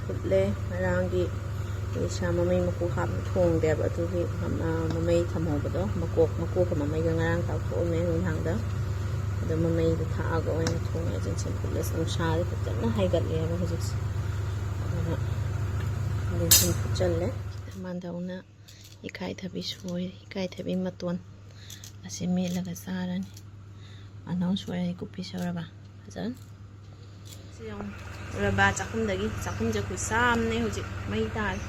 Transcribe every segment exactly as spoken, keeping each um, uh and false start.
ꯐꯨꯠꯂꯦ꯫ ꯉꯔꯥꯡꯒꯤ ꯏꯁꯥ ꯃꯃꯩ ꯃꯀꯨ ꯍꯥꯞꯅ ꯊꯣꯡꯗꯦꯕ, ꯑꯗꯨꯒꯤ ꯃꯃꯩ ꯊꯝꯍꯧꯕꯗꯣ, ꯃꯀꯣꯛ, ꯃꯀꯣꯛꯀ ꯃꯃꯩꯒ ꯉꯔꯥꯡ ꯇꯥꯎꯊꯣꯛꯑꯝꯃꯦ ꯅꯨꯡꯗꯥꯡꯗ꯫ ꯑꯗꯣ ꯃꯃꯩꯗꯣ ꯊꯥꯛꯑꯒ ꯑꯣꯏꯅ ꯊꯣꯡꯉꯦ꯫ ꯖꯤꯟꯁꯟ ꯐꯨꯠꯂꯦ꯫ ꯅꯨꯡꯁꯥꯁꯦ ꯐꯖꯅ ꯍꯥꯏꯒꯠꯂꯦꯕ ꯍꯧꯖꯤꯛꯁꯦ꯫ ꯑꯗꯨꯅ ꯖꯤꯟꯁꯟ ꯐꯨꯠꯆꯜꯂꯦ꯫ ꯃꯥꯟꯗꯧꯅ ꯏꯀꯥꯏꯊꯕꯤ ꯁꯣꯏꯔꯦ꯫ ꯏꯀꯥꯏꯊꯕꯤ ꯃꯇꯣꯟ ꯑꯁꯤ ꯃꯦꯠꯂꯒ ꯆꯥꯔꯅꯤ꯫ ꯑꯅꯧ ꯁꯣꯏꯔꯦ ꯀꯨꯞꯄꯤ ꯁꯧꯔꯕ꯫ ꯐꯖꯅ꯫ ꯁꯤ ꯌꯦꯡꯉꯨ꯫ ꯎꯔꯕ ꯆꯥꯛꯈꯨꯝꯗꯒꯤ꯫ ꯆꯥꯛꯈꯨꯝꯁꯦ ꯈꯨꯠꯁꯥꯝꯅꯦ ꯍꯧꯖꯤꯛ꯫ ꯃꯩ ꯇꯥꯔꯦ꯫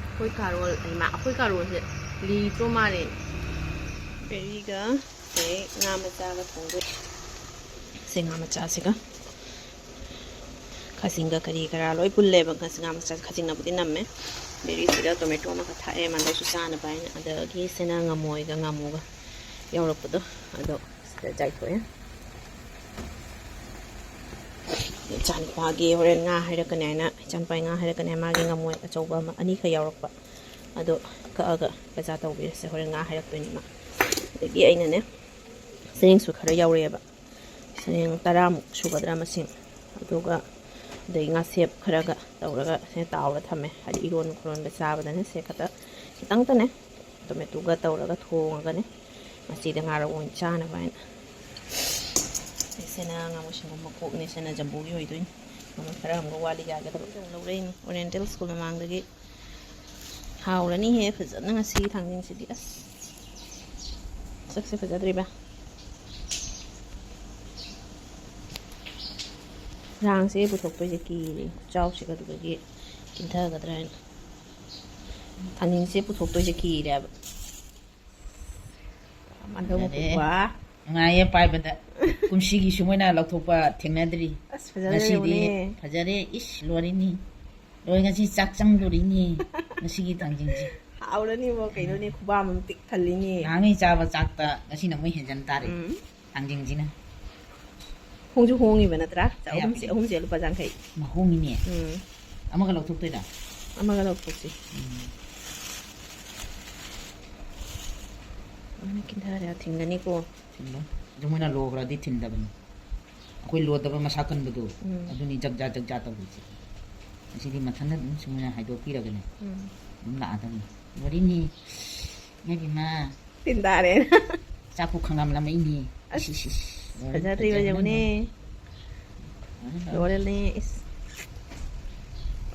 ꯑꯩꯈꯣꯏ ꯀꯥꯔꯣꯜ, ꯍꯩꯃꯥ, ꯑꯩꯈꯣꯏ ꯀꯥꯔꯣꯜꯁꯦ ꯂꯤꯗ꯭ꯔꯣ ꯃꯥꯜꯂꯦ꯫ ꯕꯦꯔꯤꯒ ꯁꯦ ꯉꯥ ꯃꯆꯥꯒ ꯊꯣꯡꯗꯣꯏ꯫ ꯁꯦ ꯉꯥ ꯃꯆꯥꯁꯤꯒ ꯈꯥꯖꯤꯡꯒ ꯀꯔꯤ ꯀꯔꯥ ꯂꯣꯏ ꯄꯨꯜꯂꯦꯕ꯫ ꯉꯥ ꯃꯆꯥ ꯈꯥꯖꯤꯡꯅꯕꯨꯗꯤ ꯅꯝꯃꯦ꯫ ꯕꯦꯔꯤꯁꯤꯗ ꯇꯣꯃꯦꯇꯣ ꯑꯃꯈꯛ ꯊꯥꯛꯑꯦ, ꯃꯟꯗꯧꯁꯨ ꯆꯥꯅꯕ ꯍꯥꯏꯅ꯫ ꯑꯗꯒꯤ ꯁꯤꯅ ꯉꯃꯣꯏꯒ ꯉꯥꯃꯨꯒ ꯌꯥꯎꯔꯛꯄꯗꯣ, ꯑꯗꯣ ꯁꯤꯗ ꯆꯥꯏꯊꯣꯛꯑꯦ꯫ ꯏꯆꯥꯅꯨꯄꯥꯒꯤ ꯍꯣꯔꯦꯟ ꯉꯥ ꯍꯥꯏꯔꯛꯀꯅꯤ ꯍꯥꯏꯅ, ꯏꯆꯥꯅꯨꯄꯥꯒꯤ ꯉꯥ ꯍꯥꯏꯔꯛꯀꯅꯤ ꯍꯥꯏꯅ ꯃꯥꯒꯤ ꯉꯃꯣꯏ ꯑꯆꯧꯕ ꯑꯃ, ꯑꯅꯤꯈꯛ ꯌꯥꯎꯔꯛꯄ, ꯑꯗꯣ ꯀꯛꯑꯒ ꯕꯖꯥꯔ ꯇꯧꯕꯤꯔꯁꯦ꯫ ꯍꯣꯔꯦꯟ ꯉꯥ ꯍꯥꯏꯔꯛꯇꯣꯏꯅꯤ ꯃꯥ꯫ ꯑꯗꯒꯤ ꯑꯩꯅꯅꯦ, ꯆꯦꯔꯤꯡꯁꯨ ꯈꯔ ꯌꯥꯎꯔꯛꯑꯦꯕ, ꯆꯦꯔꯤꯡ ꯇꯔꯥꯃꯨꯛ ꯁꯨꯒꯗ꯭ꯔꯥ ꯃꯁꯤꯡ꯫ ꯑꯗꯨꯒ ꯑꯗꯩ ꯉꯥꯁꯦꯞ ꯈꯔꯒ ꯇꯧꯔꯒ ꯁꯦ ꯇꯥꯎꯔ ꯊꯝꯃꯦ꯫ ꯍꯥꯏꯗꯤ ꯏꯔꯣꯟ ꯈꯣꯠꯂꯣꯟꯕ ꯆꯥꯕꯗꯅꯦ ꯁꯦ ꯈꯛꯇ ꯈꯤꯇꯪꯇꯅꯦ ꯇꯣꯃꯦꯇꯣꯒ ꯇꯧꯔꯒ ꯊꯣꯡꯉꯒꯅꯦ ꯃꯆꯤꯗ ꯉꯥꯔꯧ ꯑꯣꯏꯅ ꯆꯥꯅꯕ ꯍꯥꯏꯅ꯫ ꯁꯤꯅ ꯉꯥꯃꯨ ꯁꯪꯒꯣꯝ ꯃꯀꯣꯛꯅꯦ, ꯁꯤꯅ ꯖꯝꯕꯣꯒꯤ ꯑꯣꯏꯗꯣꯏꯅꯤ꯫ ꯉꯥꯃꯨ ꯈꯔ ꯑꯃꯒ ꯋꯥꯠꯂꯤ ꯌꯥꯒꯗꯕ꯫ ꯑꯗꯨꯝ ꯂꯧꯔꯛꯏꯅꯤ ꯑꯣꯔꯤꯌꯦꯟꯇꯦꯜ ꯁ꯭ꯀꯨꯜ ꯃꯃꯥꯡꯗꯒꯤ꯫ ꯍꯥꯎꯔꯅꯤꯍꯦ ꯐꯖꯅ ꯉꯁꯤꯒꯤ ꯊꯥꯡꯖꯤꯡꯁꯤꯗꯤ꯫ ꯑꯁ, ꯁꯛꯁꯦ ꯐꯖꯗ꯭ꯔꯤꯕ꯫ ꯔꯥꯡꯁꯦ ꯄꯨꯊꯣꯛꯇꯣꯏꯁꯦ ꯀꯤꯔꯦ, ꯈꯨꯆꯥꯎꯁꯤꯒ ꯑꯗꯨꯗꯒꯤ ꯀꯤꯟꯊꯒꯗ꯭ꯔꯥ ꯍꯥꯏꯅ꯫ ꯊꯥꯡꯖꯤꯡꯁꯦ ꯄꯨꯊꯣꯛꯇꯣꯏꯁꯦ ꯀꯤꯔꯦꯕ꯫ ꯃꯥꯟꯗꯧ ꯐꯖꯔꯦ꯫ ꯃꯀꯨꯕ꯫ ꯅꯨꯡꯉꯥꯏꯌꯦ ꯄꯥꯏꯕꯗ꯫ ꯀꯨꯝꯁꯤꯒꯤꯁꯨ ꯃꯣꯏꯅ ꯂꯧꯊꯣꯛꯄ ꯊꯦꯡꯅꯗ꯭ꯔꯤ꯫ ꯑꯁ, ꯐꯖꯗ꯭ꯔꯥ ꯉꯁꯤꯗꯤ ꯌꯦꯡꯉꯨꯅꯦ꯫ ꯐꯖꯔꯦ꯫ ꯏꯁ, ꯂꯣꯏꯔꯤꯅꯤ꯫ ꯂꯣꯏ ꯉꯁꯤ ꯆꯥꯛ ꯆꯪꯗꯣꯔꯤꯅꯤ꯫ ꯉꯁꯤꯒꯤ ꯊꯥꯡꯖꯤꯡꯁꯦ꯫ ꯍꯥꯎꯔꯅꯤꯕꯣ, ꯀꯩꯅꯣꯅꯦ, ꯈꯨꯕꯥꯝ ꯑꯃ ꯄꯤꯛ ꯊꯜꯂꯤꯅꯦ꯫ ꯅꯍꯥꯟꯉꯩ ꯆꯥꯕ ꯆꯥꯛꯇ ꯉꯁꯤꯅ ꯑꯃꯨꯛ ꯍꯦꯟꯖꯟ ꯇꯥꯔꯦ꯫ ꯎꯝ꯫ ꯊꯥꯡꯖꯤꯡꯁꯤꯅ꯫ ꯍꯣꯡꯁꯨ ꯍꯣꯡꯉꯤꯕ ꯅꯠꯇ꯭ꯔꯥ? ꯀꯌꯥ ꯑꯍꯨꯝꯁꯦ, ꯄꯤ? ꯑꯍꯨꯝꯁꯦ ꯂꯨꯄꯥ ꯌꯥꯡꯈꯩ꯫ ꯃꯍꯣꯡꯉꯤꯅꯦ꯫ ꯎꯝ꯫ ꯑꯃꯒ ꯂꯧꯊꯣꯛꯇꯣꯏꯔꯥ? ꯑꯃꯒ ꯂꯧꯊꯣꯛꯁꯤ꯫ ꯎꯝ꯫ ꯑꯃꯅ ꯀꯤꯟꯊꯔꯦ, ꯊꯤꯟꯒꯅꯤꯀꯣ꯫ ꯊꯤꯜꯂꯣ꯫ ꯑꯗꯨ ꯃꯣꯏꯅ ꯂꯣꯈ꯭ꯔꯗꯤ ꯊꯤꯟꯗꯕꯅꯤ꯫ ꯑꯩꯈꯣꯏ ꯂꯣꯗꯕ ꯃꯁꯥ ꯀꯟꯕꯗꯣ, ꯎꯝ꯫ ꯑꯗꯨꯅꯤ ꯖꯛ ꯖꯥ ꯖꯛ ꯖꯥ ꯇꯧꯔꯤꯁꯦ꯫ ꯑꯁꯤꯗꯤ ꯃꯊꯟꯇ ꯑꯗꯨꯝ ꯁꯨꯃꯥꯏꯅ ꯍꯥꯏꯗꯣꯛꯄꯤꯔꯒꯅꯦ, ꯎꯝ꯫ ꯑꯗꯨꯝ ꯂꯥꯛꯑꯗꯕꯅꯤ꯫ ꯂꯣꯏꯔꯤꯅꯤ, ꯏꯃꯥ ꯏꯕꯦꯝꯃ꯫ ꯇꯤꯟ ꯇꯥꯔꯦꯅ꯫ ꯆꯥꯛꯄꯨ ꯈꯪꯉꯝꯂꯝꯃꯛꯏꯅꯤ꯫ ꯑꯁ, ꯏꯁ, ꯏꯁ, ꯏꯁ, ꯂꯣꯏꯔꯦ, ꯐꯖꯗ꯭ꯔꯤꯕ ꯐꯖꯔꯦ, ꯌꯦꯡꯉꯨꯅꯦ꯫ ꯂꯣꯏꯔꯦ, ꯂꯣꯏꯔꯦ꯫ ꯂꯣꯏꯔꯦꯅꯦ, ꯏꯁ꯫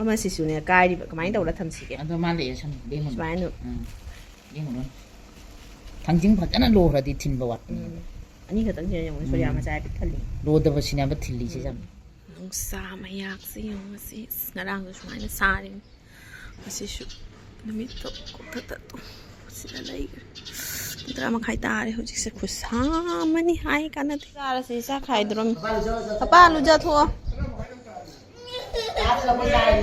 ꯑꯃꯁꯤꯁꯨꯅꯦ, ꯀꯥꯏꯔꯤꯕ ꯀꯃꯥꯏꯅ ꯇꯧꯔ ꯊꯝꯁꯤꯒꯦ? ꯑꯗꯣ ꯃꯥ ꯂꯩꯔꯁꯅꯨ, ꯂꯦꯡꯉꯨꯅꯨ꯫ ꯁꯨꯃꯥꯏꯅ꯫ ꯎꯝ, ꯂꯦꯡꯉꯨꯅꯨ꯫ ꯊꯥꯡꯖꯤꯡ ꯐꯖꯅ ꯂꯣꯈ꯭ꯔꯗꯤ ꯊꯤꯟꯕ ꯋꯥꯠꯄꯅꯦ꯫ ꯎꯝ꯫ ꯑꯅꯤ ꯈꯛꯇꯪ ꯁꯤꯅ ꯌꯦꯡꯉꯨꯅꯦ, ꯁꯣꯔꯤꯌꯥ ꯃꯆꯥ ꯄꯤꯛ ꯊꯜꯂꯤ꯫ ꯂꯣꯗꯕꯁꯤꯅꯦꯕ ꯊꯤꯜꯂꯤꯁꯦ ꯌꯥꯝ꯫ ꯅꯨꯡꯁꯥ ꯃꯌꯥꯛꯁꯦ ꯌꯦꯡꯉꯨ ꯉꯁꯤ꯫ ꯑꯁ, ꯉꯔꯥꯡꯁꯨ ꯁꯨꯃꯥꯏꯅ ꯁꯥꯔꯤꯅꯤ꯫ ꯉꯁꯤꯁꯨ ꯅꯨꯃꯤꯠꯇꯣ ꯀꯣꯛꯊꯛꯇ ꯇꯨꯝ ꯁꯤꯗ ꯂꯩꯈ꯭ꯔꯦ꯫ ꯄꯨꯡ ꯇꯔꯥ ꯃꯈꯥꯏ ꯇꯥꯔꯦ ꯍꯧꯖꯤꯛꯁꯦ꯫ ꯈꯨꯠꯁꯥ ꯑꯃꯅꯤ ꯍꯥꯏ ꯀꯥꯟꯅꯗꯦ꯫ ꯆꯥꯔꯁꯤ, ꯆꯥꯛ ꯈꯥꯏꯗ꯭ꯔꯣꯝ꯫ ꯄꯄꯥ, ꯂꯨꯖꯊꯣꯛꯑꯣ꯫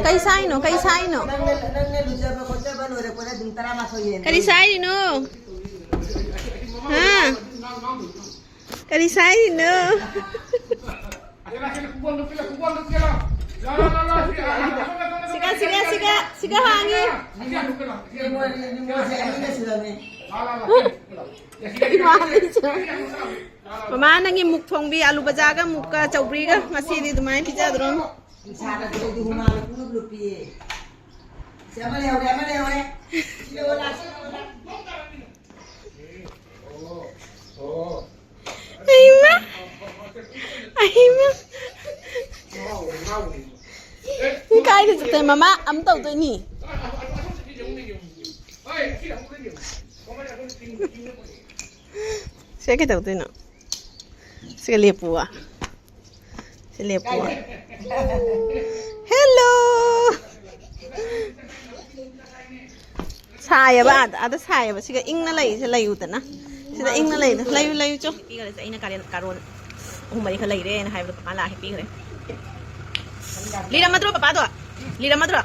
ꯀꯩ ꯁꯥꯏꯅꯣ? ꯀꯩ ꯁꯥꯏꯅꯣ? ꯅꯪꯅ ꯅꯪꯅ ꯂꯨꯖꯕ ꯈꯣꯠꯆꯕ ꯂꯣꯏꯔꯛꯄꯗ ꯑꯗꯨꯝ ꯇꯔꯥꯃꯥꯊꯣꯏ ꯍꯦꯟꯕ꯫ ꯀꯔꯤ ꯁꯥꯏꯔꯤꯅꯣ? ꯍꯥ? ꯀꯔꯤ ꯁꯥꯏꯔꯤꯅꯣ? ꯁꯤꯒ, ꯁꯤꯒ, ꯁꯤꯒ, ꯁꯤꯒ ꯍꯥꯡꯉꯤ꯫ ꯅꯤꯡꯉꯣꯜ- ꯅꯤꯡꯉꯣꯜꯁꯦ ꯑꯅꯤꯒ ꯁꯨꯔꯝꯃꯦ꯫ ꯏꯃꯥꯅꯁꯨ꯫ ꯃꯃꯥ, ꯅꯪꯒꯤ ꯃꯨꯛ ꯊꯣꯡꯕꯤ, ꯑꯂꯨ ꯕꯖꯥꯒ ꯃꯨꯛꯀ ꯆꯧꯒ꯭ꯔꯤꯒ ꯉꯁꯤꯗꯤ ꯑꯗꯨꯃꯥꯏꯅ ꯄꯤꯖꯗ꯭ꯔꯣ? ꯅꯨꯡꯁꯥꯗ ꯑꯩꯈꯣꯏꯗꯤ ꯍꯨꯃꯥꯡꯅ ꯄꯨꯡꯂꯨꯞ ꯂꯨꯞꯄꯤꯌꯦ꯫ ꯁꯤ ꯑꯃ ꯂꯩꯍꯧꯔꯦ, ꯑꯃ ꯂꯩꯍꯧꯔꯦ꯫ ꯁꯤ ꯂꯧꯑꯣ, ꯂꯥꯛꯑꯣ, ꯁꯤ ꯂꯧꯑꯣ, ꯂꯥꯛꯑꯣ꯫ ꯍꯩꯃꯥ! ꯍꯩꯃꯥ! ꯀꯥꯏꯗ ꯆꯠꯇꯣꯏ? ꯃꯃꯥ ꯑꯃ ꯇꯧꯗꯣꯏꯅꯤ꯫ ꯁꯤꯗ ꯀꯩꯗꯧꯗꯣꯏꯅꯣ? ꯁꯤꯒ ꯂꯦꯞꯄꯨ꯫ ꯁꯤ ꯂꯦꯞꯄꯨ꯫ ꯍꯦꯜꯂꯣ! ꯁꯥꯏꯌꯦꯕ, ꯑꯥꯗ, ꯑꯥꯗ ꯁꯥꯏꯌꯦꯕ꯫ ꯁꯤꯒ ꯏꯪꯅ ꯂꯩꯁꯦ ꯂꯩꯌꯨꯗꯅ꯫ ꯁꯤꯗ ꯏꯪꯅ ꯂꯩꯗ꯫ ꯂꯩꯌꯨ, ꯂꯩꯌꯨ, ꯆꯣ꯫ ꯄꯤꯈꯔꯦ꯫ ꯑꯩꯅ ꯀꯥꯔꯦꯟ, ꯀꯥꯔꯣꯟ ꯑꯍꯨꯝ ꯃꯔꯤꯈꯛ ꯂꯩꯔꯦꯅ ꯍꯥꯏꯕꯗꯣ ꯄꯄꯥ ꯂꯥꯛꯑ ꯍꯦꯛ ꯄꯤꯈ꯭ꯔꯦ꯫ ꯂꯤꯔꯝꯃꯗ꯭ꯔꯣ ꯄꯄꯥꯗꯣ? ꯂꯤꯔꯝꯃꯗ꯭ꯔꯣ?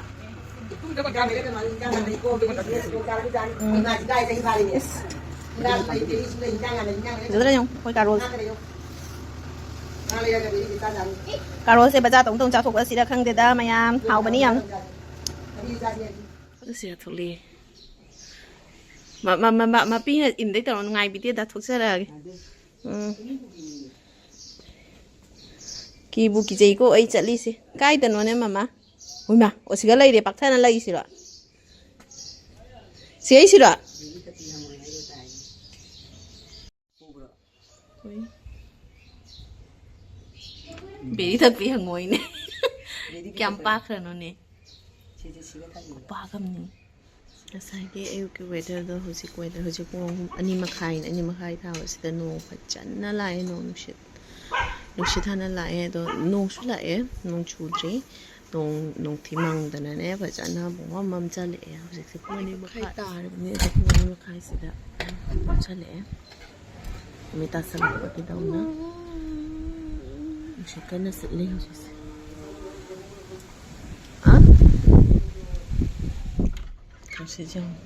ꯐꯖꯗ꯭ꯔꯥ ꯌꯦꯡꯉꯨ, ꯑꯩꯈꯣꯏ ꯀꯥꯔꯣꯜ꯫ ꯀꯥꯔꯣꯜꯁꯦ ꯕꯖꯥꯔ ꯇꯧ ꯇꯧ ꯆꯥꯊꯣꯛꯄ ꯑꯁꯤꯔ ꯈꯪꯗꯦꯗ ꯃꯌꯥꯝ꯫ ꯍꯥꯎꯕꯅꯤ ꯌꯥꯝ꯫ ꯑꯗꯨ ꯁꯤꯗ ꯊꯣꯛꯂꯛꯑꯦ꯫ ꯃ-, ꯃ-, ꯃ-, ꯃ-, ꯃꯄꯤꯅ ꯏꯟꯗꯩ ꯇꯧꯔ ꯅꯨꯡꯉꯥꯏꯕꯤꯗꯦꯗ, ꯊꯣꯛꯆꯔꯛꯑꯒꯦ꯫ ꯎꯝ꯫ ꯀꯤꯕꯨ ꯀꯤꯖꯩꯀꯣ ꯑꯩ ꯆꯠꯂꯤꯁꯦ꯫ ꯀꯥꯏꯗꯅꯣꯅꯦ ꯃꯃꯥ? ꯎꯏꯃꯥ, ꯑꯣ, ꯁꯤꯒ ꯂꯩꯔꯦ, ꯄꯥꯛꯊꯅ ꯂꯩꯁꯤꯔꯣ? ꯁꯤ ꯑꯩꯁꯤꯔꯣ? ꯎꯏ꯫ ꯕꯦꯔꯤ ꯊꯛꯄꯤ ꯍꯪꯉꯣꯏꯅꯦ꯫ ꯀꯌꯥꯝ ꯄꯥꯛꯈ꯭ꯔꯅꯣꯅꯦ? ꯁꯤꯁꯦ ꯁꯤꯒ ꯊꯝꯃꯤꯕ꯫ ꯈꯨꯄꯥꯛ ꯑꯃꯅꯤ꯫ ꯉꯁꯥꯏꯒꯤ ꯑꯌꯨꯛꯀꯤ weatherꯗꯣ ꯍꯧꯖꯤꯛ weather, ꯍꯧꯖꯤꯛ ꯄꯨꯡ ꯑꯍꯨꯝ, ꯑꯅꯤ ꯃꯈꯥꯏ, ꯑꯅꯤ ꯃꯈꯥꯏ ꯊꯥꯕꯁꯤꯗ ꯅꯣꯡ ꯐꯖꯅ ꯂꯥꯛꯑꯦ, ꯅꯣꯡ ꯅꯨꯡꯁꯤꯠ, ꯅꯨꯡꯁꯤꯠ ꯍꯥꯟꯅ ꯂꯥꯛꯑꯦ, ꯑꯗꯣ ꯅꯣꯡꯁꯨ ꯂꯥꯛꯑꯦ, ꯅꯣꯡ ꯆꯨꯗ꯭ꯔꯤ꯫ ꯅꯣꯡ, ꯅꯣꯡꯊꯤ ꯃꯪꯗꯅꯅꯦ ꯐꯖꯅ ꯄꯨꯡꯃꯝ ꯃꯝꯁꯜꯂꯛꯑꯦ꯫ ꯍꯧꯖꯤꯛꯁꯦ ꯄꯨꯡ ꯑꯅꯤ ꯃꯈꯥꯏ ꯇꯥꯔꯕꯅꯦ, ꯑꯗꯣ ꯄꯨꯡ ꯑꯅꯤ ꯃꯈꯥꯏꯁꯤꯗ ꯃꯝꯁꯜꯂꯛꯑꯦ꯫ ꯅꯨꯃꯤꯠ ꯇꯥꯁꯜꯂꯛꯄꯒꯤꯗꯧꯅ꯫ ꯅꯨꯡꯁꯤꯠ ꯀꯟꯅ ꯁꯤꯠꯂꯤ ꯍꯧꯖꯤꯛꯁꯦ꯫ ꯑ? ꯅꯨꯡꯁꯤꯠꯁꯦ ꯌꯦꯡꯉꯣ꯫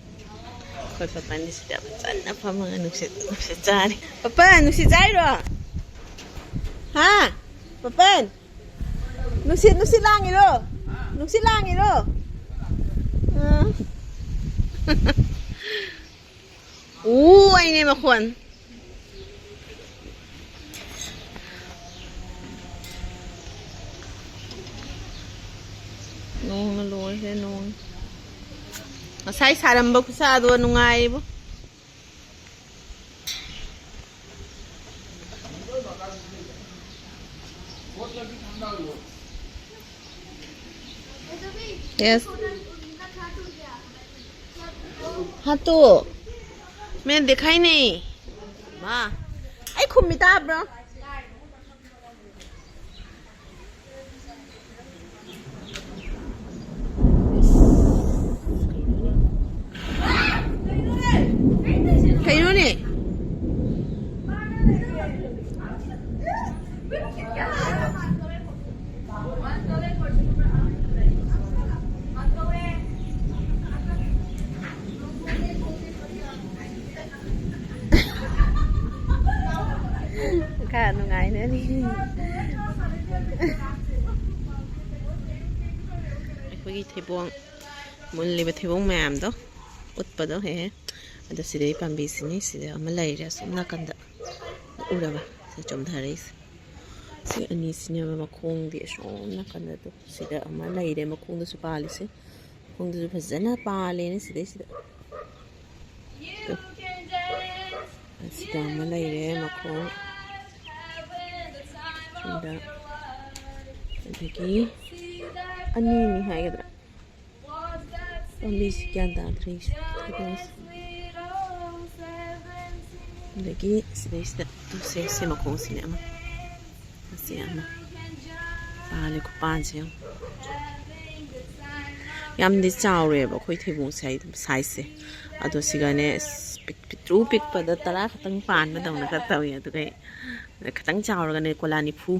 ꯑꯩꯈꯣꯏ ꯄꯥꯄꯥꯅꯤ ꯁꯤꯗ ꯐꯖꯅ ꯐꯝꯃꯒ ꯅꯨꯡꯁꯤꯠ, ꯅꯨꯡꯁꯤꯠ ꯆꯥꯔꯤ꯫ ꯄꯥꯄꯟ, ꯅꯨꯡꯁꯤꯠ ꯆꯥꯏꯔꯣ? ꯍꯥ? ꯄꯥꯄꯟ? ꯅꯨꯡꯁꯤꯠ, ꯅꯨꯡꯁꯤꯠ ꯂꯥꯡꯉꯤꯔꯣ? ꯅꯨꯡꯁꯤꯠ ꯂꯥꯡꯉꯤꯔꯣ? ꯑ꯫ ꯎ, ꯑꯩꯅꯦ ꯃꯈꯣꯟ꯫ ꯅꯣꯡꯅ ꯂꯣꯏꯈ꯭ꯔꯦ, ꯅꯣꯡ꯫ ꯉꯁꯥꯏ ꯁꯥꯔꯝꯕ ꯈꯨꯠꯁꯥꯗꯣ ꯅꯨꯡꯉꯥꯏꯔꯤꯕꯣ꯫ Yes. हाँ तो मैं दिखाई नहीं। मा, ꯑꯩ ꯈꯨꯝꯃꯤ ꯇꯥꯕ꯭ꯔꯣ? ꯀꯩꯅꯣꯅꯦ? ꯈꯔ ꯅꯨꯡꯉꯥꯏꯅꯔꯤ꯫ ꯑꯩꯈꯣꯏꯒꯤ ꯊꯩꯕꯣꯡ, ꯃꯨꯜꯂꯤꯕ ꯊꯩꯕꯣꯡ ꯃꯌꯥꯝꯗꯣ ꯎꯠꯄꯗꯣ ꯍꯦꯛ ꯍꯦꯛ꯫ ꯑꯗꯣ ꯁꯤꯗꯩ ꯄꯥꯝꯕꯤꯁꯤꯅꯤ, ꯁꯤꯗ ꯑꯃ ꯂꯩꯔꯦ ꯑꯁꯣꯝ ꯅꯥꯀꯟꯗ꯫ ꯎꯔꯕ? ꯁꯤ ꯆꯣꯡꯊꯔꯛꯏꯁꯦ꯫ ꯁꯤ ꯑꯅꯤꯁꯤꯅꯦꯕ ꯃꯈꯣꯡꯗꯤ ꯑꯁꯣꯝ ꯅꯥꯀꯟꯗꯗꯣ, ꯁꯤꯗ ꯑꯃ ꯂꯩꯔꯦ ꯃꯈꯣꯡꯗꯁꯨ ꯄꯥꯜꯂꯤꯁꯦ꯫ ꯃꯈꯣꯡꯗꯁꯨ ꯐꯖꯅ ꯄꯥꯜꯂꯦꯅꯦ ꯁꯤꯗꯩꯁꯤꯗ꯫ ꯑꯁꯤꯗ ꯑꯃ ꯂꯩꯔꯦ ꯃꯈꯣꯡ꯫ ꯁꯤꯗ ꯑꯗꯒꯤ ꯑꯅꯤꯅꯤ ꯍꯥꯏꯒꯗ꯭ꯔꯥ? ꯄꯥꯝꯕꯤꯁꯤ ꯒ꯭ꯌꯥꯟ ꯇꯥꯗ꯭ꯔꯦ ꯑꯩꯁꯨ꯫ ꯑꯗꯒꯤ ꯁꯤꯗꯩꯁꯤꯗ ꯁꯦ, ꯁꯤ ꯃꯈꯣꯡꯁꯤꯅꯦ ꯑꯃ꯫ ꯑꯁꯤ ꯑꯃ ꯄꯥꯜꯂꯦ, ꯈꯨꯄꯥꯟꯁꯦ ꯌꯦꯡꯉꯨ꯫ ꯌꯥꯝꯗꯤ ꯆꯥꯎꯔꯦꯕ ꯑꯩꯈꯣꯏ ꯊꯩꯕꯣꯡꯁꯦ, ꯍꯥꯏꯗꯤ sizeꯁꯦ꯫ ꯑꯗꯣ ꯁꯤꯒꯅꯦ, ꯑꯁ, ꯄꯤꯛ-, ꯄꯤꯛꯇ꯭ꯔꯨ ꯄꯤꯛꯄꯗ ꯇꯔꯥ ꯈꯛꯇꯪ ꯄꯥꯟꯕꯗꯧꯅ ꯈꯔ ꯇꯧꯋꯦ꯫ ꯑꯗꯨꯒ ꯑꯩ ꯈꯤꯇꯪ ꯆꯥꯎꯔꯒꯅꯦ ꯀꯣꯂꯥ ꯅꯤꯐꯨ,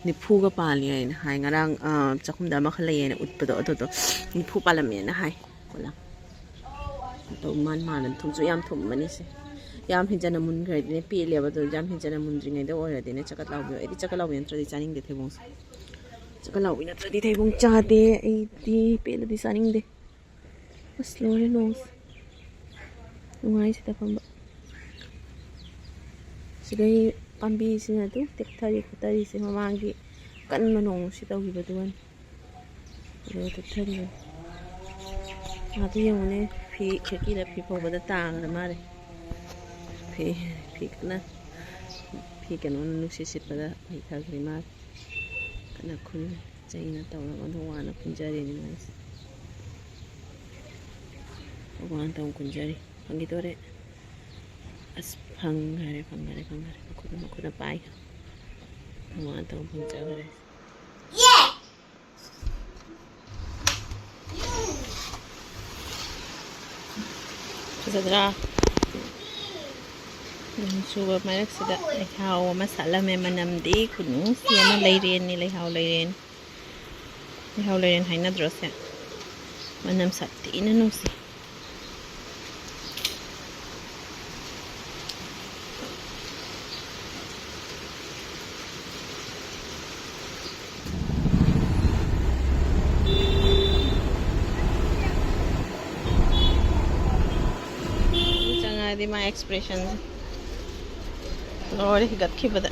ꯅꯤꯐꯨꯒ ꯄꯥꯜꯂꯤ ꯍꯥꯏꯅ ꯍꯥꯏ꯫ ꯉꯔꯥꯡ, ꯑ, ꯆꯥꯛꯈꯨꯝꯗ ꯑꯃꯈꯛ ꯂꯩꯌꯦꯅ ꯎꯠꯄꯗꯣ, ꯑꯗꯨꯗꯣ ꯅꯤꯐꯨ ꯄꯥꯜꯂꯝꯃꯦꯅ ꯍꯥꯏ꯫ ꯀꯣꯂꯥ꯫ ꯑꯗꯣ ꯃꯥꯟ ꯃꯥꯟꯅ ꯊꯨꯝꯁꯨ ꯌꯥꯝ ꯊꯨꯝꯕꯅꯤꯁꯦ꯫ ꯌꯥꯝ ꯍꯦꯟꯖꯟꯅ ꯃꯨꯟꯈ꯭ꯔꯗꯤꯅꯦ ꯄꯦꯜꯂꯦꯕ꯫ ꯑꯗꯣ ꯌꯥꯝ ꯍꯦꯟꯖꯟꯅ ꯃꯨꯟꯗ꯭ꯔꯤꯉꯩꯗ ꯑꯣꯏꯔꯗꯤꯅꯦ ꯆꯀꯠ ꯂꯥꯎꯕꯤ꯫ ꯑꯩꯗꯤ ꯆꯀꯠ ꯂꯥꯎꯕꯤ ꯅꯠꯇ꯭ꯔꯗꯤ ꯆꯥꯅꯤꯡꯗꯦ ꯊꯩꯕꯣꯡꯁꯦ꯫ ꯆꯀꯠ ꯂꯥꯎꯕꯤ ꯅꯠꯇ꯭ꯔꯗꯤ ꯊꯩꯕꯣꯡ ꯆꯥꯗꯦ꯫ ꯑꯩꯗꯤ ꯄꯦꯜꯂꯗꯤ ꯆꯥꯅꯤꯡꯗꯦ꯫ ꯑꯁ, ꯂꯣꯏꯔꯦ ꯅꯣꯡꯁꯦ꯫ ꯅꯨꯡꯉꯥꯏ ꯁꯤꯗ ꯐꯝꯕ꯫ ꯁꯤꯗꯩ ꯄꯥꯝꯕꯤꯁꯤꯅ ꯑꯗꯨꯝ ꯇꯦꯛꯊꯔꯤ ꯈꯣꯠꯊꯔꯤꯁꯦ ꯃꯃꯥꯡꯒꯤ ꯀꯟꯕ ꯅꯣꯡꯁꯤ ꯇꯧꯈꯤꯕꯗꯨꯒꯅꯤ꯫ ꯑꯗꯨꯒ ꯇꯦꯛꯊꯔꯤꯕꯅꯤ꯫ ꯑꯥꯗ ꯌꯦꯡꯉꯨꯅꯦ, ꯐꯤ ꯈꯤꯔꯀꯤꯗ ꯐꯤ ꯐꯧꯕꯗ ꯇꯥꯈ꯭ꯔ ꯃꯥꯜꯂꯦ꯫ ꯐꯤ, ꯐꯤ ꯀꯟꯅ, ꯐꯤ ꯀꯩꯅꯣꯅ ꯅꯨꯡꯁꯤꯠ ꯁꯤꯠꯄꯗ ꯄꯩꯊꯈ꯭ꯔꯦ ꯃꯥꯜꯂꯦ꯫ ꯀꯟꯅ ꯈꯨꯜꯂꯦ꯫ ꯆꯩꯅ ꯇꯧꯔꯒ ꯑꯗꯨꯝ ꯋꯥꯅ ꯈꯨꯟꯖꯔꯤꯅꯤ ꯃꯥꯏꯁꯦ꯫ ꯋꯥꯅ ꯇꯧ ꯈꯨꯟꯖꯔꯤ꯫ ꯐꯪꯈꯤꯗꯣꯔꯦ꯫ ꯑꯁ, ꯐꯪꯈꯔꯦ, ꯐꯪꯈꯔꯦ, ꯐꯪꯈꯔꯦ꯫ ꯃꯈꯨꯠꯅ, ꯃꯈꯨꯠꯅ ꯄꯥꯏꯈ꯭ꯔꯦ꯫ ꯋꯥꯅ ꯇꯧ ꯐꯪꯖꯈꯔꯦ꯫ ꯐꯖꯗ꯭ꯔꯥ? ꯅꯣꯡ ꯆꯨꯕ ꯃꯔꯛꯁꯤꯗ ꯂꯩꯍꯥꯎ ꯑꯃ ꯁꯥꯠꯂꯝꯃꯦ꯫ ꯃꯅꯝꯗꯤ ꯈꯨꯅꯨꯡꯁꯤ ꯑꯃ, ꯂꯩꯔꯦꯟꯅꯤ, ꯂꯩꯍꯥꯎ ꯂꯩꯔꯦꯟ꯫ ꯂꯩꯍꯥꯎ ꯂꯩꯔꯦꯟ ꯍꯥꯏꯅꯗ꯭ꯔꯣ ꯁꯦ? ꯃꯅꯝ ꯁꯥꯊꯤꯅ ꯅꯨꯡꯁꯤ꯫ ꯆꯪꯉꯛꯑꯗꯤ ꯃꯥ expressionꯁꯦ ꯂꯣꯏꯔꯦ ꯍꯤꯒꯠꯈꯤꯕꯗ꯫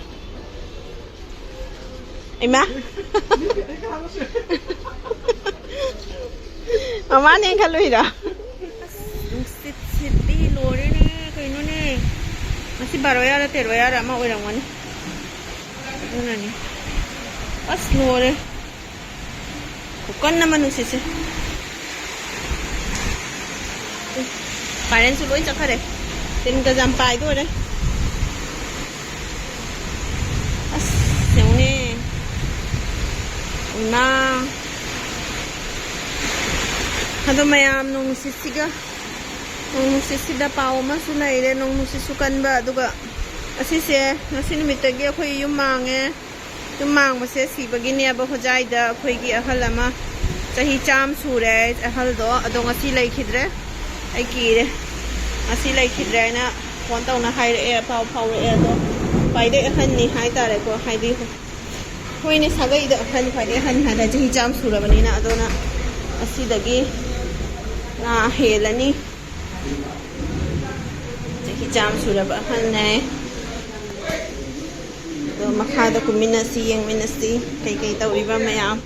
ꯏꯃꯥ꯫ ꯃꯃꯥꯅꯦ ꯈꯜꯂꯨꯏꯔꯣ? ꯑꯁ, ꯅꯨꯡꯁꯤꯠ ꯁꯤꯠꯄꯤ ꯂꯣꯏꯔꯦꯅꯦ, ꯀꯩꯅꯣꯅꯦ꯫ ꯉꯁꯤ ꯕꯥꯔꯣ ꯌꯥꯔ ꯇꯦꯔꯣ ꯌꯥꯔ ꯑꯃ ꯑꯣꯏꯔꯝꯒꯅꯤ꯫ ꯑꯗꯨꯅꯅꯤ꯫ ꯑꯁ, ꯂꯣꯏꯔꯦ꯫ ꯈꯨꯀꯟ ꯑꯃ ꯅꯨꯡꯁꯤꯠꯁꯦ꯫ ꯀꯔꯦꯟꯁꯨ ꯂꯣꯏ ꯆꯠꯈꯔꯦ꯫ ꯇꯤꯟ ꯀꯖꯥꯝ ꯄꯥꯏꯗꯣꯔꯦ꯫ ꯑꯁ, ꯌꯦꯡꯉꯨꯅꯦ꯫ ꯏꯃꯥ꯫ ꯑꯗꯣ ꯃꯌꯥꯝ, ꯅꯣꯡ ꯅꯨꯡꯁꯤꯠꯁꯤꯒ, ꯅꯣꯡ ꯅꯨꯡꯁꯤꯠꯁꯤꯗ ꯄꯥꯎ ꯑꯃꯁꯨ ꯂꯩꯔꯦ꯫ ꯅꯣꯡ ꯅꯨꯡꯁꯤꯠꯁꯨ ꯀꯟꯕ, ꯑꯗꯨꯒ ꯑꯁꯤꯁꯦ ꯉꯁꯤ ꯅꯨꯃꯤꯠꯇꯒꯤ ꯑꯩꯈꯣꯏ ꯌꯨꯝ ꯃꯥꯡꯉꯦ꯫ ꯌꯨꯝ ꯃꯥꯡꯕꯁꯦ ꯁꯤꯕꯒꯤꯅꯦꯕ꯫ ꯍꯣꯖꯥꯏꯗ ꯑꯩꯈꯣꯏꯒꯤ ꯑꯍꯜ ꯑꯃ, ꯆꯍꯤ ꯆꯥꯝ ꯁꯨꯔꯦ ꯑꯍꯜꯗꯣ, ꯑꯗꯣ ꯉꯁꯤ ꯂꯩꯈꯤꯗ꯭ꯔꯦ꯫ ꯑꯩ ꯀꯤꯔꯦ꯫ ꯉꯁꯤ ꯂꯩꯈꯤꯗ꯭ꯔꯦ ꯍꯥꯏꯅ ꯐꯣꯟ ꯇꯧꯅ ꯍꯥꯏꯔꯛꯑꯦ, ꯄꯥꯎ ꯐꯥꯎꯔꯛꯑꯦ꯫ ꯑꯗꯣ ꯈ꯭ꯋꯥꯏꯗꯩ ꯑꯍꯟꯅꯤ ꯍꯥꯏꯇꯥꯔꯦꯀꯣ, ꯍꯥꯏꯗꯤ ꯑꯩꯈꯣꯏꯅ ꯁꯥꯒꯩꯗ ꯑꯍꯟ, ꯈ꯭ꯋꯥꯏꯗꯩ ꯑꯍꯟ ꯍꯥꯏꯇꯥꯔꯦ, ꯆꯍꯤ ꯆꯥꯝ ꯁꯨꯔꯕꯅꯤꯅ꯫ ꯑꯗꯨꯅ ꯉꯁꯤꯗꯒꯤ ꯉꯥ ꯍꯦꯜꯂꯅꯤ꯫ ꯆꯍꯤ ꯆꯥꯝ ꯁꯨꯔꯕ ꯑꯍꯜꯅꯦ꯫ ꯑꯗꯣ ꯃꯈꯥꯗ ꯀꯨꯝꯃꯤꯟꯅꯁꯤ, ꯌꯦꯡꯃꯤꯟꯅꯁꯤ ꯀꯩꯀꯩ ꯇꯧꯔꯤꯕ ꯃꯌꯥꯝ꯫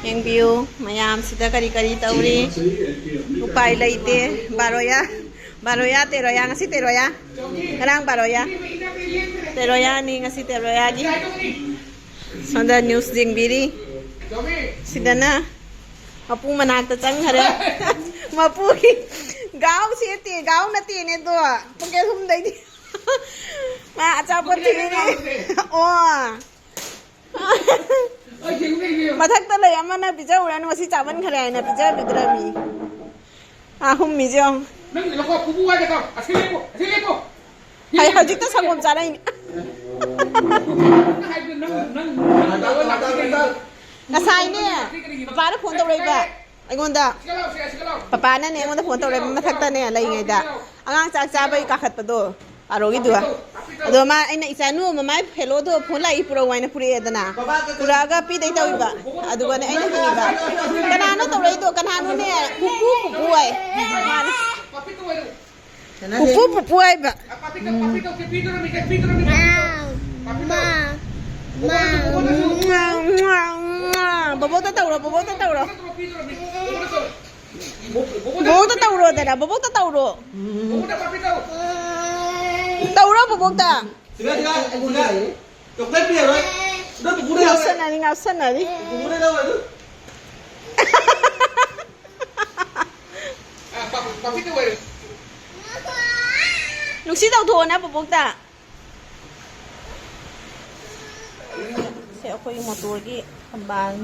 ꯌꯦꯡꯕꯤꯌꯨ ꯃꯌꯥꯝꯁꯤꯗ ꯀꯔꯤ ꯀꯔꯤ ꯇꯧꯔꯤ꯫ ꯎꯄꯥꯏ ꯂꯩꯇꯦ꯫ ꯕꯥꯔꯣꯌꯥ, ꯕꯥꯔꯣꯌꯥ, ꯇꯦꯔꯣꯌꯥ, ꯉꯁꯤ ꯇꯦꯔꯣꯌꯥ, ꯉꯔꯥꯡ ꯕꯥꯔꯣꯌꯥ꯫ ꯇꯦꯔꯣꯌꯥꯅꯤ, ꯉꯁꯤ ꯇꯦꯔꯣꯌꯥꯒꯤ꯫ ꯁꯣꯝꯗ ꯅ꯭ꯌꯨꯁ ꯌꯦꯡꯕꯤꯔꯤ꯫ ꯁꯤꯗꯅ ꯃꯄꯨ ꯃꯅꯥꯛꯇ ꯆꯪꯈꯔꯦ꯫ ꯃꯄꯨꯒꯤ ꯒꯥꯎ ꯁꯦꯠꯇꯦ, ꯒꯥꯎ ꯅꯠꯇꯦꯅꯦ ꯑꯗꯣ꯫ ꯄꯨꯡ ꯑꯍꯨꯝꯗꯩꯗꯤ ꯃꯥ ꯑꯆꯥꯄꯣꯠ ꯊꯤꯔꯤ꯫ ꯑꯣ꯫ ꯃꯊꯛꯇ ꯂꯩ ꯑꯃꯅ ꯄꯤꯖꯧꯔꯅꯨ, ꯉꯁꯤ ꯆꯥꯃꯟꯈ꯭ꯔꯦ ꯍꯥꯏꯅ ꯄꯤꯖꯕꯤꯗ꯭ꯔꯃꯤ꯫ ꯑꯥ, ꯍꯨꯝꯃꯤꯁꯦ ꯌꯦꯡꯉꯨ꯫ ꯅꯪ ꯂꯧꯈꯣꯛ ꯄꯨꯄꯨ ꯍꯥꯏꯒꯦ ꯇꯧ꯫ ꯑꯁꯤ ꯂꯦꯞꯄꯨ, ꯑꯁꯤ ꯂꯦꯞꯄꯨ꯫ ꯍꯩ, ꯍꯧꯖꯤꯛꯇ ꯁꯪꯒꯣꯝ ꯆꯥꯔꯛꯏꯅꯦ꯫ ꯅꯪ ꯍꯥꯏꯕꯗꯣ ꯅꯪ, ꯅꯪ, ꯅꯪ ꯂꯧꯕ ꯂꯥꯛꯄꯗꯤ ꯀꯩꯒꯤꯅꯣ? ꯉꯁꯥꯏꯅꯦ, ꯄꯄꯥꯅ ꯐꯣꯟ ꯇꯧꯔꯛꯏꯕ ꯑꯩꯉꯣꯟꯗ꯫ ꯄꯄꯥꯅꯅꯦ ꯑꯩꯉꯣꯟꯗ ꯐꯣꯟ ꯇꯧꯔꯛꯏꯕ ꯃꯊꯛꯇꯅꯦ ꯂꯩꯉꯩꯗ꯫ ꯑꯉꯥꯡ ꯆꯥꯛ ꯆꯥꯕꯩ ꯀꯥꯈꯠꯄꯗꯣ, ꯑꯥꯔꯣꯒꯤꯗꯨ꯫ ꯑꯗꯣ ꯃꯥ, ꯑꯩꯅ, "ꯏꯆꯥꯅꯨ, ꯃꯃꯥꯏ ꯍꯦꯜꯂꯣꯗꯣ ꯐꯣꯟ ꯂꯥꯛꯏ, ꯄꯨꯔꯛꯎ" ꯍꯥꯏꯅ ꯄꯨꯔꯛꯑꯦꯗꯅ꯫ ꯄꯨꯔꯛꯑꯒ ꯄꯤꯗꯩ ꯇꯧꯏꯕ꯫ ꯑꯗꯨꯒꯅꯦ ꯑꯩꯅ ꯍꯪꯉꯤꯕ, "ꯀꯅꯥꯅꯣ ꯇꯧꯔꯛꯏꯗꯣ? ꯀꯅꯥꯅꯣꯅꯦ? ꯄꯨꯄꯨ, ꯄꯨꯄꯨ" ꯍꯥꯏ꯫ ꯃꯥꯅ, "ꯄꯨꯄꯨ, ꯄꯨꯄꯨ" ꯍꯥꯏꯕ꯫ ꯄꯥꯄꯤ ꯀꯧ-, ꯄꯥꯄꯤ ꯀꯧ-, ꯄꯥꯄꯤ ꯀꯧꯔꯝꯃꯤ, ꯄꯥꯄꯤ ꯀꯧꯔꯝꯃꯤ, ꯄꯥꯄꯤ ꯀꯧ-, ꯄꯥꯄꯤ ꯀꯧ-, ꯃꯥ꯫ ꯕꯣꯕꯣꯛꯇ ꯇꯧꯔꯣ꯫ ꯕꯣꯕꯣꯛꯇ ꯇꯧꯔꯣꯗꯅ, ꯕꯣꯕꯣꯛꯇ ꯇꯧꯔꯣ꯫ ꯇꯧꯔꯣ ꯕꯣꯕꯣꯛꯇ꯫ ꯁꯤꯗ, ꯁꯤꯗ, ꯁꯤꯗ꯫ ꯆꯣꯀ꯭ꯂꯦꯠ ꯄꯤꯔꯔꯣꯏ꯫ ꯑꯗꯨ ꯄꯨꯄꯨꯅ ꯂꯧꯔꯦ꯫ ꯉꯥꯎꯁꯟꯅꯔꯤ, ꯉꯥꯎꯁꯟꯅꯔꯤ꯫ ꯄꯨꯄꯨꯅ ꯂꯧꯔꯦ ꯑꯗꯨ꯫ ꯑ, ꯄꯥ-, ꯄꯥꯄꯤ ꯇꯧ ꯍꯥꯏꯌꯨ꯫ ꯅꯨꯡꯁꯤ ꯇꯧꯊꯣꯛꯑꯣꯅ ꯕꯣꯕꯣꯛꯇ꯫ ꯁꯦ ꯑꯩꯈꯣꯏꯒꯤ ꯃꯣꯇꯣꯔꯒꯤ ꯊꯝꯕꯥꯜ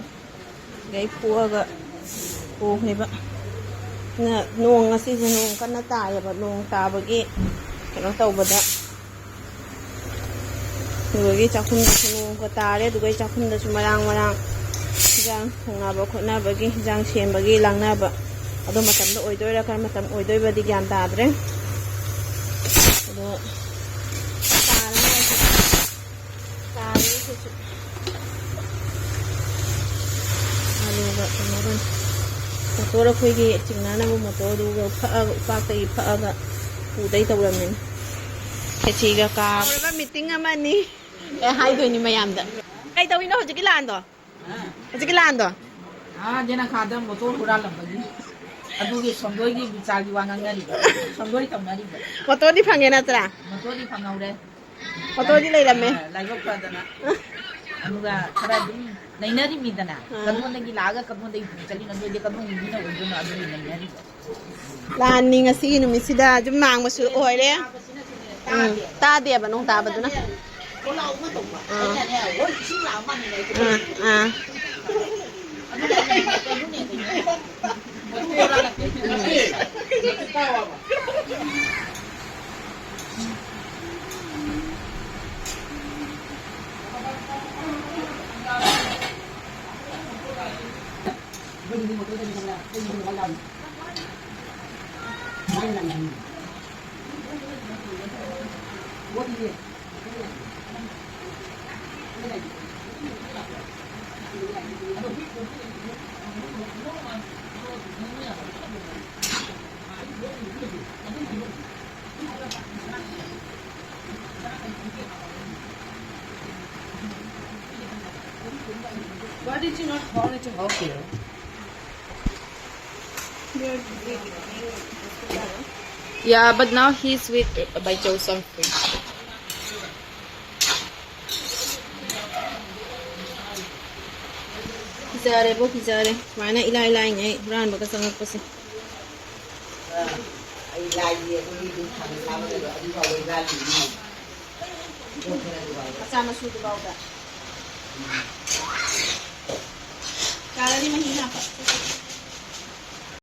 ꯒꯩ ꯐꯨꯛꯑꯒ ꯄꯨꯈ꯭ꯔꯤꯕ꯫ ꯅ-, ꯅꯣꯡ ꯉꯁꯤꯁꯦ ꯅꯣꯡ ꯀꯟꯅ ꯇꯥꯏꯌꯦꯕ꯫ ꯅꯣꯡ ꯇꯥꯕꯒꯤ ꯀꯩꯅꯣ ꯇꯧꯕꯗ, ꯑꯗꯨꯗꯒꯤ ꯆꯥꯛꯈꯨꯝꯗꯁꯨ ꯅꯣꯡꯒ ꯇꯥꯔꯦ꯫ ꯑꯗꯨꯒ ꯆꯥꯛꯈꯨꯝꯗꯁꯨ ꯃꯔꯥꯡ ꯃꯔꯥꯡ ꯍꯤꯟꯖꯥꯡ ꯊꯣꯡꯅꯕ ꯈꯣꯠꯅꯕꯒꯤ, ꯍꯤꯟꯖꯥꯡ ꯁꯦꯝꯕꯒꯤ ꯂꯥꯡꯅꯕ꯫ ꯑꯗꯣ ꯃꯇꯝꯗꯣ ꯑꯣꯏꯗꯣꯏꯔꯥ, ꯀꯔꯝꯕ ꯃꯇꯝ ꯑꯣꯏꯗꯣꯏꯕꯗꯤ ꯒ꯭ꯌꯥꯟ ꯇꯥꯗ꯭ꯔꯦ꯫ ꯑꯗꯣ ꯇꯥꯔꯅꯤ ꯍꯧꯖꯤꯛ꯫ ꯇꯥꯔꯦ ꯑꯩꯈꯣꯏꯁꯨ꯫ ꯑꯂꯨꯒ ꯀꯩꯅꯣꯒꯅꯤ꯫ ꯃꯣꯇꯣꯔ ꯑꯩꯈꯣꯏꯒꯤ ꯆꯤꯡꯅꯅꯕ ꯃꯣꯇꯣꯔꯗꯨꯒ ꯐꯛꯑꯒ, ꯎꯄꯥꯛꯇꯒꯤ ꯐꯛꯑꯒ ꯄꯨꯗꯩ ꯇꯧꯔꯝꯃꯤꯅꯤ꯫ ꯈꯦꯆꯤꯒ ꯀꯥ-, ꯇꯧꯔꯒ ꯃꯤꯇꯤꯡ ꯑꯃꯅꯤ꯫ ꯑꯦ, ꯍꯥꯏꯗꯣꯏꯅꯤ ꯃꯌꯥꯝꯗ꯫ ꯀꯩ ꯇꯧꯔꯤꯅꯣ ꯍꯧꯖꯤꯛꯀꯤ ꯂꯥꯟꯗꯣ? ꯍꯧꯖꯤꯛꯀꯤ ꯂꯥꯟꯗꯣ? ꯑꯥ, ꯌꯦꯅꯈꯥꯗ ꯃꯣꯇꯣꯔ ꯍꯨꯔꯥꯜꯂꯝꯕꯒꯤ꯫ ꯑꯗꯨꯒꯤ ꯁꯣꯝꯗꯣꯏꯒꯤ ꯕꯤꯆꯥꯔꯒꯤ ꯋꯥ ꯉꯥꯡꯅꯔꯤꯕ꯫ ꯁꯣꯝꯗꯣꯏ ꯇꯧꯅꯔꯤꯕ꯫ ꯃꯣꯇꯣꯔꯗꯤ ꯐꯪꯉꯦ ꯅꯠꯇ꯭ꯔꯥ? ꯃꯣꯇꯣꯔꯗꯤ ꯐꯪꯍꯧꯔꯦ꯫ ꯃꯣꯇꯣꯔꯗꯤ ꯂꯩꯔꯝꯃꯦ꯫ ꯑꯥ, ꯂꯥꯏꯕꯛ ꯐꯗꯅ꯫ ꯑꯗꯨꯒ ꯈꯔ ꯑꯗꯨꯝ ꯅꯩꯅꯔꯤꯃꯤꯗꯅ꯫ ꯑꯥ꯫ ꯀꯗꯣꯝꯗꯒꯤ ꯂꯥꯛꯑꯒ ꯀꯗꯣꯝꯗꯒꯤ ꯆꯠꯂꯤꯅꯣ, ꯅꯣꯏꯗꯤ ꯀꯗꯣꯝꯒꯤ ꯃꯤꯅ ꯑꯣꯏꯗꯣꯏꯅꯣ, ꯑꯗꯨꯒꯤ ꯅꯩꯅꯔꯤꯕ꯫ ꯂꯥꯟꯅꯤ ꯉꯁꯤꯒꯤ ꯅꯨꯃꯤꯠꯁꯤꯗ ꯑꯗꯨꯝ ꯃꯥꯡꯕꯁꯨ ꯑꯣꯏꯔꯦ꯫ ꯎꯝ, ꯇꯥꯗꯦꯕ ꯅꯣꯡ ꯇꯥꯕꯗꯨꯅ꯫ ꯑꯥ꯫ ꯑꯥ, ꯑꯥ꯫ Did you not call it to help you? Yeah, but now he's with uh, by Joseon Free. ꯀꯤꯖꯔꯦꯕꯣ, ꯀꯤꯖꯔꯦ꯫ ꯁꯨꯃꯥꯏꯅ ꯏꯂꯥꯏ ꯂꯥꯏꯅ ꯑꯩ ꯍꯨꯔꯥꯟꯕꯒ ꯆꯪꯉꯛꯄꯁꯦ꯫ ꯑꯩ ꯂꯥꯏꯒꯤ ꯑꯩꯈꯣꯏꯒꯤ ꯙꯨꯞ ꯊꯥꯡꯒꯠ ꯁꯥꯕꯒꯗꯣ ꯑꯗꯨꯐꯥꯎ ꯂꯣꯏ ꯍꯨꯔꯥꯜꯂꯤꯅꯤ꯫ ꯃꯆꯥ ꯃꯁꯨꯗꯨꯐꯥꯎꯗ꯫ ꯌꯥꯔꯅꯤ, ꯃꯍꯤ ꯍꯥꯞꯄ꯫